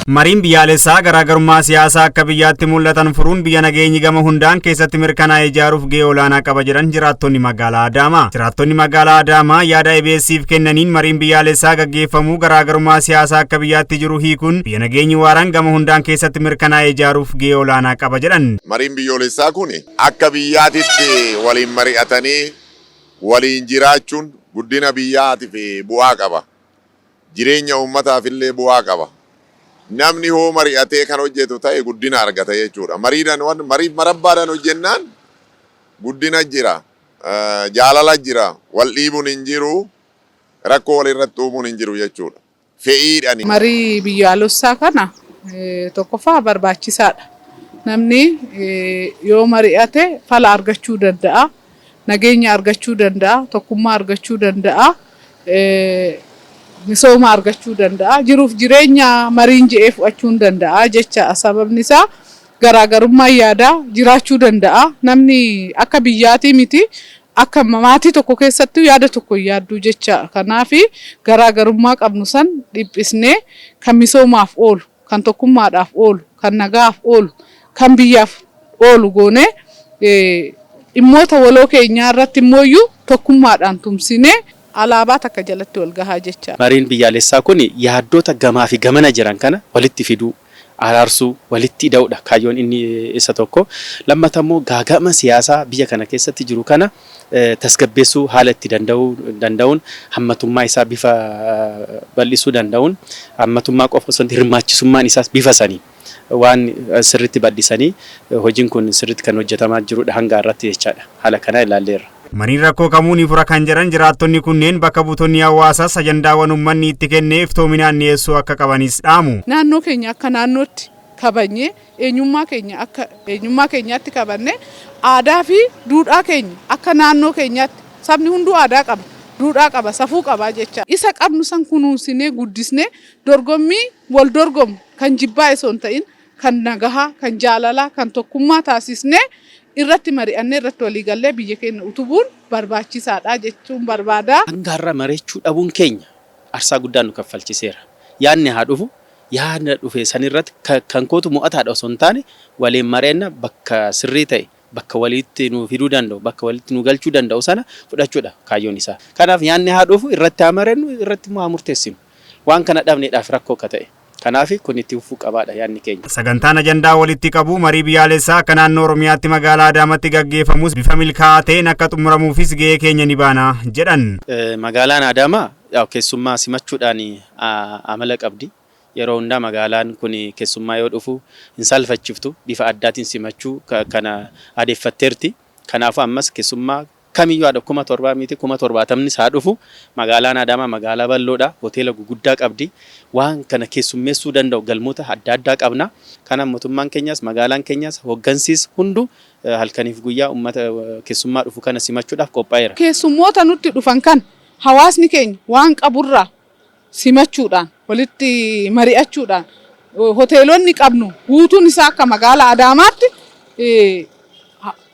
Mariin biyyaalessaa garaagarummaa siyaasaa akka biyyaatti mul'atan furuun biyya nageenyi gama hundaan keessatti mirkanaa'e ijaaruuf gahee olaanaa qaba jedhan jiraattonni magaalaa Adaamaa. Jiraattonni magaalaa Adaamaa yaada EBS'if kennaniin mariin biyyaalessaa gaggeeffamuu garaagarummaa siyaasaa akka biyyaatti jiru hiikuun biyya nageenyi waaraan gama hundaan keessatti mirkanaa'e ijaaruuf gahee olaanaa qaba jedhan. Mariin biyyoolessaa kun akka biyyaatitti waliin mari'atanii waliin jiraachuun guddina biyyaatiif bu'aa qaba. Jireenya uummataaf illee bu'aa qaba. Namni hoo mari'atee kan hojjetu ta'e guddina argata jechuudha. Mariidhaan mariif marabbaadhaan hojjennaan guddina jira. Jaalala jira. Wal dhiibuun hin jiru. Rakkoo walirratti uumuun hin jiru jechuudha. Fe'iidhaan. Marii biyyaalessaa kana tokkoffaa barbaachisaadha. Namni yoo mari'ate fala argachuu danda'a. Nageenya argachuu danda'a. Tokkummaa argachuu danda'a. Misooma argachuu danda'a. Jiruuf jireenya mariin je'ee fudhachuu danda'a jecha. Sababni isaa garaagarummaan yaadaa jiraachuu danda'a. Namni akka biyyaatii miti, akka maatii tokko keessatti yaada tokko hin yaadduu jecha. Kanaaf garaagarummaa qabnu san dhiphisnee kan misoomaaf oolu, kan tokkummaadhaaf oolu, kan nagaaf oolu, kan biyyaaf oolu goonee dhimmoota waloo keenyaa irratti immooyyuu tokkummaadhaan tumsinee alaabaa takka jalatti wal gahaa jecha. Mariin biyyaalessaa kun yaaddoota gamaa fi gamana jiran kana walitti fiduu, araarsuu, walitti hidhuudha kaayyoon inni isa tokko. Lammata immoo gaaga'ama siyaasaa biyya kana keessatti jiru kana tasgabbeessuu haala itti danda'uun, hammatummaa isaa bifa bal'isuu danda'uun, hammatummaa qofa osoo hin hirmaachisummaan isaas bifa sanii waan sirriitti bal'isanii hojiin kun sirriitti kan hojjetamaa jirudha hanga irratti jechaadha. Haala kana ilaalleerra. Mariin rakkoo kamuu ni fura kan jedhan jiraattonni kunneen, bakka buutonni hawaasaas ajandaawwan uummanni itti kennee iftoominaan dhiyeessuu akka qabanis dhaamu. Naannoo keenya akka naannootti kabajnee, eenyummaa keenya akka eenyummaa keenyaatti kabajnee, aadaa fi duudhaa keenya akka naannoo keenyaatti, sabni hunduu aadaa qaba, duudhaa qaba, safuu qaba jecha. Isa qabnu san kunuunsinee guddisnee dorgommii wal dorgomu kan jibbaa osoo hin ta'in kan nagahaa, kan jaalalaa, kan tokkummaa taasisnee irratti mari'annee irratti waliigallee biyya keenya utubuun barbaachisaadha jechuun barbaada. Hanga har'a mari'achuu dhabuun keenya aarsaa guddaa nu kaffalchiseera. Yaadni haa dhufu, yaada dhufe sanirratti kan kootu mo'ataadha osoo hin taane, waliin mari'anna, bakka sirrii ta'e, bakka walitti nu fiduu danda'u, bakka walitti nu galchuu danda'u sana fudhachuudha kaayyoon isaa. Kanaaf yaadni haa dhufu, irratti haa mari'annu, irratti immoo haa murteessinu. Waan kana dhabneedhaaf rakkoo akka ta'e. Kanaaf kun itti fufuu qabaadha yaadni keenya. Sagantaan ajandaa walitti qabu marii biyyaalessaa akka naannoo Oromiyaatti magaalaa Adaamaatti gaggeeffamus bifa milkaa'aa ta'een akka xumuramuufis gahee keenya ni baana jedhan. Magaalaan Adaamaa keessummaa simachuudhaan amala qabdi. Yeroo hundaa magaalaan kun keessummaa yoo dhufu hin saalfachiftu, bifa addaatiin simachuu kana aadeeffatteerti. Kanaafuu ammas keessummaa kamiyyuu haadha 7,000 miti, 70,000nis haa dhufu, magaalaan Adaamaa magaalaa bal'oodha. Hoteela guguddaa qabdi. Waan kana keessummeessuu danda'u galmoota adda addaa qabna. Kanaaf mootummaan keenyas, magaalaan keenyas, hooggansiis hundu halkaniif guyyaa uummata keessummaa dhufu kana simachuudhaaf qophaa'eera. Keessummoota nutti dhufan kan hawaasni keenya waan qaburraa simachuudhaan, walitti mari'achuudhaan, hoteelonni qabnu guutuun isaa akka magaalaa Adaamaatti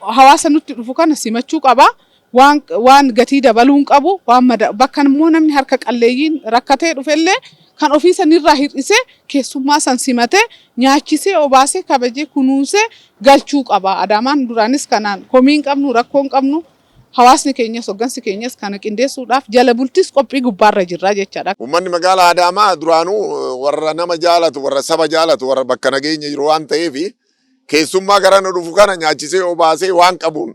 hawaasa nutti dhufu kana simachuu qaba. Waan gatii dabaluu hin qabu. Waan bakka immoo namni harka qalleeyyiin rakkatee dhufellee kan ofii sanirraa hir'isee keessummaa san simatee, nyaachisee, obaasee, kabajee, kunuunsee galchuu qaba. Adaamaan duraanis kanaan komii hin qabnu, rakkoo hin qabnu. Hawaasni keenyas hoggansi keenyas kana qindeessuudhaaf jala bultis qophii gubbaarra jirra jechaadha. Uummanni magaalaa Adaamaa duraanuu warra nama jaalatu, warra saba jaalatu, warra bakka nageenya jiru waan ta'eef, keessummaa gara nu dhufu kana nyaachisee, obaasee, waan qabuun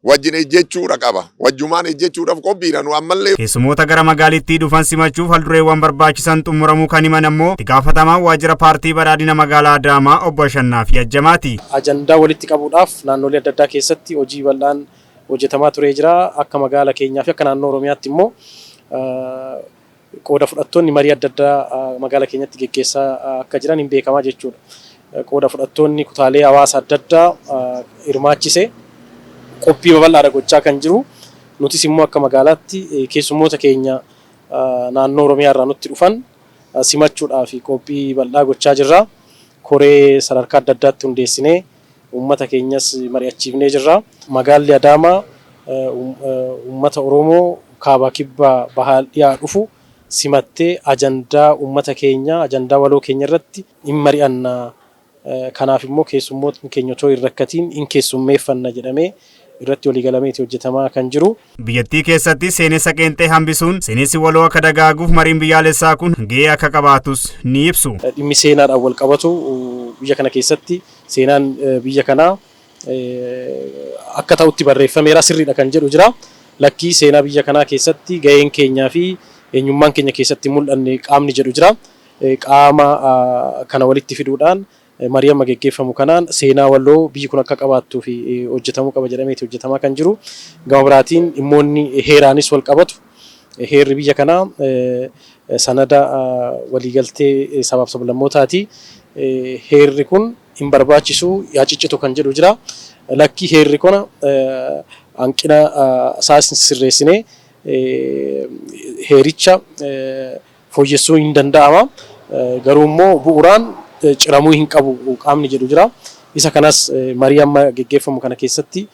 wajjin ejjechuudha qaba. Wajjumaan ejjechuudhaaf qophiidha nu ammallee. Keessummoota gara magaalittii dhufan simachuuf haldureewwan barbaachisan xumuramuu kan himan ammoo itti gaafatamaa waajjira paartii badhaadhina magaalaa Adaamaa obbo Ashannaa fi Ajjamaati. Ajandaa walitti qabuudhaaf naannolee adda addaa keessatti hojii bal'aan hojjetamaa turee jira. Akka magaala keenyaa fi akka naannoo Oromiyaatti immoo qooda fudhattoonni marii adda addaa magaala keenyatti geggeessaa akka jiran hin beekamaa jechuudha. Qooda fudhattoonni kutaalee hawaasa adda addaa hirmaachise qophii babal'aadha gochaa kan jiru. Nutis immoo akka magaalaatti keessummoota keenya naannoo Oromiyaa irraa nutti dhufan simachuudhaaf qophii bal'aa gochaa jirra. Koree sadarkaa adda addaatti hundeessinee uummata keenyas mari'achiifnee jirra. Magaalli Adaamaa uummata Oromoo kaabaa, kibbaa, bahaa, dhiyaa dhufu Simattee ajandaa uummata keenyaa, ajandaa waloo keenya irratti hin mari'anna. Kanaaf immoo keessummootni keenya otoo hin rakkatiin hin keessummeeffanna jedhamee irratti waliigalameeti hojjetamaa kan jiru. Biyyattii keessatti seenessa qeenxee hambisuun seenessi waloo akka dagaaguuf mariin biyyaalessaa kun gahee akka qabaatus ni ibsu. Dhimmi seenaadhaan wal qabatu, biyya kana keessatti seenaan biyya kanaa akka ta'utti barreeffameera, sirriidha kan jedhu jira. Lakkii, seenaa biyya kanaa keessatti gaheen keenyaa fi eenyummaan keenya keessatti mul'anne qaamni jedhu jira. Qaama kana walitti fiduudhaan marii amma geggeeffamu kanaan seenaa waloo biyyi kun akka qabaattuu fi hojjetamuu qaba jedhameeti hojjetamaa kan jiru. Gama biraatiin dhimmoonni heeraanis wal qabatu. Heerri biyya kanaa sanada waliigaltee sabaaf sablammootaati. Heerri kun hin barbaachisu, yaa ciccitu kan jedhu jira. Lakkii, heerri kuna hanqina isaas sirreessinee heericha fooyyessuu hin danda'ama. Garuu immoo bu'uuraan ciramuu hin qabu qaamni jedhu jira. Isa kanas marii amma geggeeffamu kana keessatti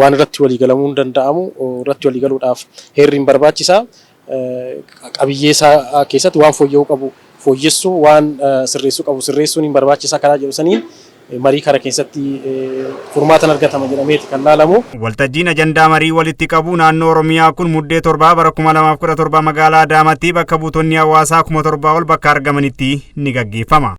waan irratti waliigalamuu hin danda'amu, irratti waliigaluudhaaf heerri hin barbaachisaa. Qabiyyee isaa keessatti waan fooyya'uu qabu fooyyessuu, waan sirreessuu qabu sirreessuun hin barbaachisaa karaa jedhu saniin marii kana keessatti furmaatan argatama jedhameeti kan laalamu. Waltajjiin ajandaa marii walitti qabu naannoo Oromiyaa kun Muddee 7 bara 2017 magaalaa Adaamaatti bakka buutonni hawaasaa 7,000 ol bakka argamanitti ni gaggeeffama.